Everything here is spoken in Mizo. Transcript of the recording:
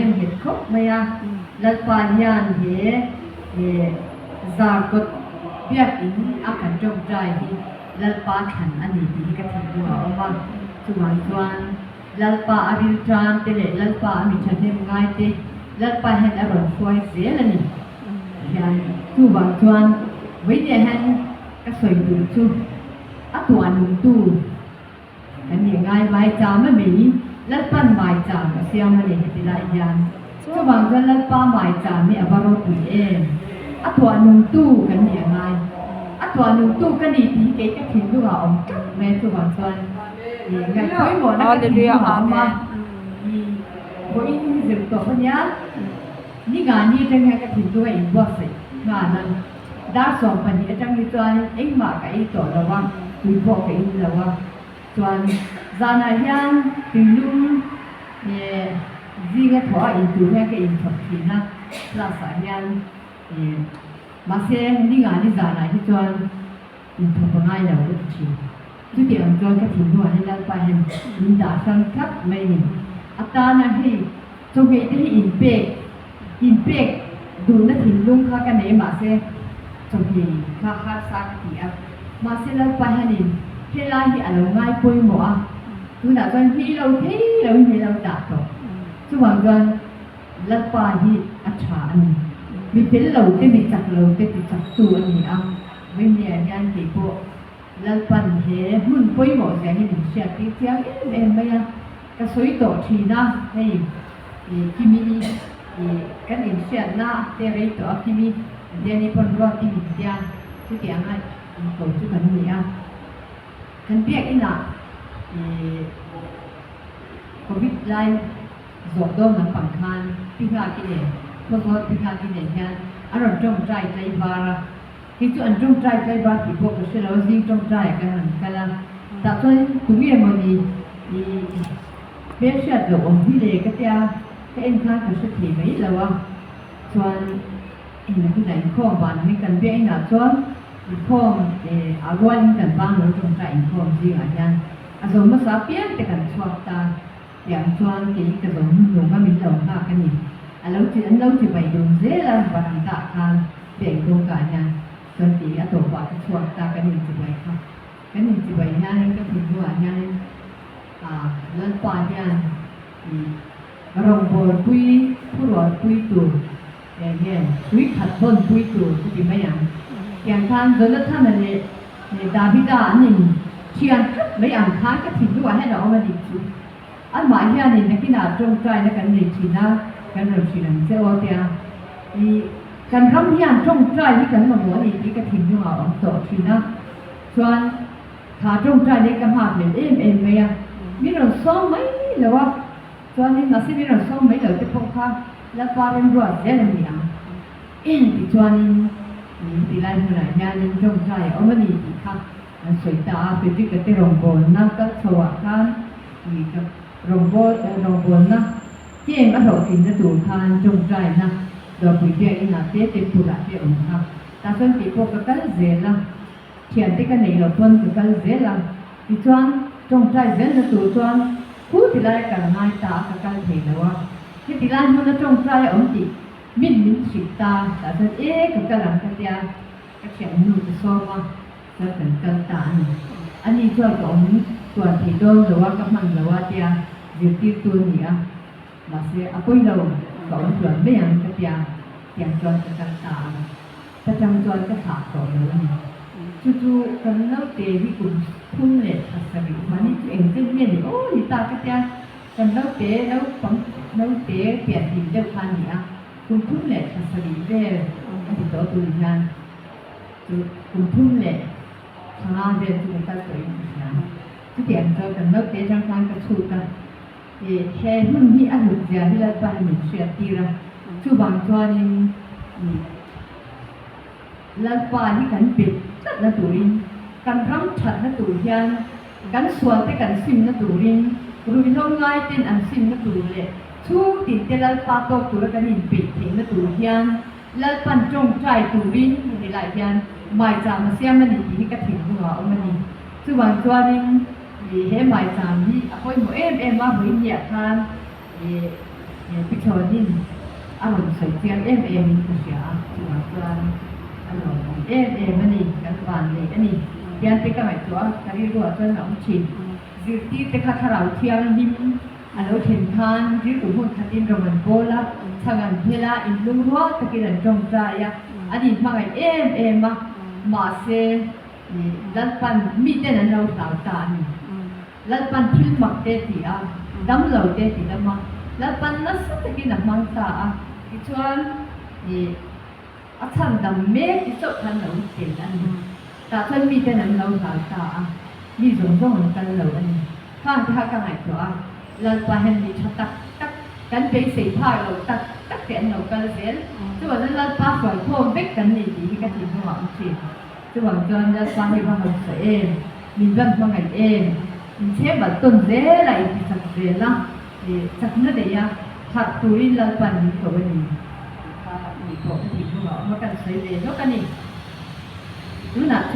nem nghet khawp mai a, Lalpa hian he Zarkawt biakin a kan tawngtai hi Lalpa thlan a ni tih hi ka thinlung a awm a, chuvang chuan Lalpa a riltan te leh Lalpa a mi thahnem ngai te Lalpa hian a rawn hruai zel a ni hian chuvang chuan vawinia hian ka sawi duh chu a tuah nungtu Kan nih ngai maicham a mei, Lalpan maicham a siam a ni heti lai hian. Chuvang chuan Lalpa maicham hi a va ropui em? A tuah nungtu kan nih a ngai. A tuah nungtu ka ni tih hi kei ka thinlungah a awm tlat mai a, chuvang chuan ngaihpawimawhna ka thinlungah a awm a, i vawiin hi zir tawp a nia, ni nga ni atang hian ka thinlung a inbuatsaih nghal a. Dar 12 atang hi chuan engmah ka ei tawh lo a, tui pawh ka in lo a. Chuan zanah hian tuilum eh zinga thawh a in tur hian ka inchhawp thin a, class ah hian eh mahse ninga ni zanah hi chuan inthawp a ngai lo ka ti thin. Chuti ang chuan ka thinlungah hian Lalpa hian min dah hrang tlat mai a ni. A tana hei Chawhmeh te hi inpek inpek duhna thinlung kha ka nei mahse chawhmeh kha harsa ka ti a, mahse Lalpa hianin helai hi a lo ngai pawimawh a, tunah chuan hi lo thei lo in hei lo dah tawh. Chuvang chuan Lalpa hi a tha a ni. Mi fel lo te mi chak lo te ti chak tu a ni a, Vawinia hian kei pawh Lalpan he hmun pawimawh zia hi min hriat tir chiang em em mai a. Ka sawi tawh thin a, hei ih Kimi ih kan inhriatna te rei tawh a Kimi Diani pawn ruat i min tia chutianga inko chu kan ni a. Kan biak inah ih Covid lai zawh dawn lampang khan Pi Nghaki nen Khawzawl Pi Nghaki nen hian a rawn tawngtai tlaivar a. Kei chu an tawngtai tlaivar tih pawh ka hre lo, zing tawngtai ah kan han kal a, tah chuan tunge mawni i hmelhriat loh awm hi le ka tia, ka en khan ka hre thei mai lo a, chuan nakinah inkhawm van hi kan biak inah chuan inkhawm a rualin kan bang lo tawngtai inkhawm zingah hian a zo hmasa apiang te kan chhuak ta tiang chuan kei ka zo hnuhnung a min lo nghak a ni, a lo chi an lo chi bai dun zel a varanda ah khan. Bank kawngka hian chuan ti a tawpah ka chhuak ta kan inchibai kha. Kan inchibai hianin ka thinlungah hianin ah Lalpa hian ih rawngbawlpui thurualpui tur eh nge tui khat hawnpui tur ka ti mai ang. Tiang khan Jonathana leh Davida an in thian tlat mai ang khan ka thinlungah hian a awm a nih chu. Amah hianin nakinah tawngtaina kan nei thin a, kan rawn hrilh ang che aw tia i kan ram hian tawngtai hi kan mamawh a ni tih ka thinlungah a awm tawh thin a, chuan kha tawngtai leh ka nghak lel em em mai a, min rawn sawm mai lo a, chuanin mahse min rawn sawm mai lo te pawh kha Lalpa remruat zel a ni ang tichuanin tilai hmunah hianin tawngtai a awm a ni tih kha An sawi ta a, Frederick-a te rawngbawlna kal chho ah khan ih ka rawngbâwl rawngbawlna kem a hlawhtlinna tur khan tawngtaina dawrpui biak inah te temple ah te awm kha. Tah chuan kei pawh ka kal zel a, thiante ka neih loh pawn ka kal zel a, tichuan tawngtai zelna tur chuan khu ti lai a kal ngai ta a ka kal thei lo a, heti lai hmuna tawngtai a awm tih min min hrilh ta, tah chuan e ka kal ang ka tia. Ka thiannu ka sawm a, chuan kan kal ta a ni. Ani chuan ka awm tuan thei dawn lo a, ka hman lo a tia zirtirtu a ni a, mahse a pawi lo, ka awm tuan mai ang ka tia, tiang chuan ka kal ta a, ka tang chuan ka thlah tawh lo a ni. Chu chu kan naute hi kum 37 mahni chu engchen nge ni aw ni ta ka tia, kan naute naupang naute pianhlim deuh kha a ni a. Kum 37 vel a ti tawh tur hian chu kum 35 vel chu ka kal tawhin ka hria. Chutiang chuan kan naute atang khan ka chhut a, ih he hun hi a hlut zia hi Lalpa hi min hriat tir a, chuvang chuanin ih Lalpa hi kan pe tlatna turin kan ram thatna tur hian kan sualte kan simna turin ruihhlo ngaiten an simna tur leh Chhung tinte Lalpa tawk tura kan inpeih theihna tur hian Lalpan tawngtai turin heti lai hian maicham a siam a ni tih hi ka thinlungah a awm a ni. Chuvang chuanin ih he maicham hi a pawimawh em em a, vawiin niah khan ih Pi Thlawnin a rawn sawi chiang em em in ka hria a, chuvang chuan a lawmawm em em a ni, kan van nei a ni. Tian te ka ngaihtuah a, ka rilruah chuan a awm thin. Zirtir te kha thlarau thianghlim a lo thlen khan rilru hmun khatin rawng an bawl a, chhang an phel a, inlungrual takin an tawngtai a, an inhmangaih em em a, mahse Lalpan miten an lo hlau ta a ni. Lalpan thil mak te ti a, dam lo te ti dam a, Lalpan nasa takin a hmang ta a, tichuan ih a chhan dam mek ti chauh khan lo tel a ni. Tah chuan miten an lo hlau ta a, mi zawng zawng an kal lo a ni. Khang te kha ka ngaihtuah a, Lalpa hian mi tha tak tak, kan beisei phak lo tak tak te an lo kal zel. Chuvangin Lalpa hruaikhawm vek kan ni tih hi ka thinlungah awm thin. Chuvang chuan Lalpa hi va hausa em, min van hmangaih em, in chhem balh tawn zel a, in ti chak zel a, ih chakna neih a, harh turin Lalpa'n min ko a ni tih kha ni pawh ka thinlungah awm a, kan sawi ve lawk a ni. Tunah chuan.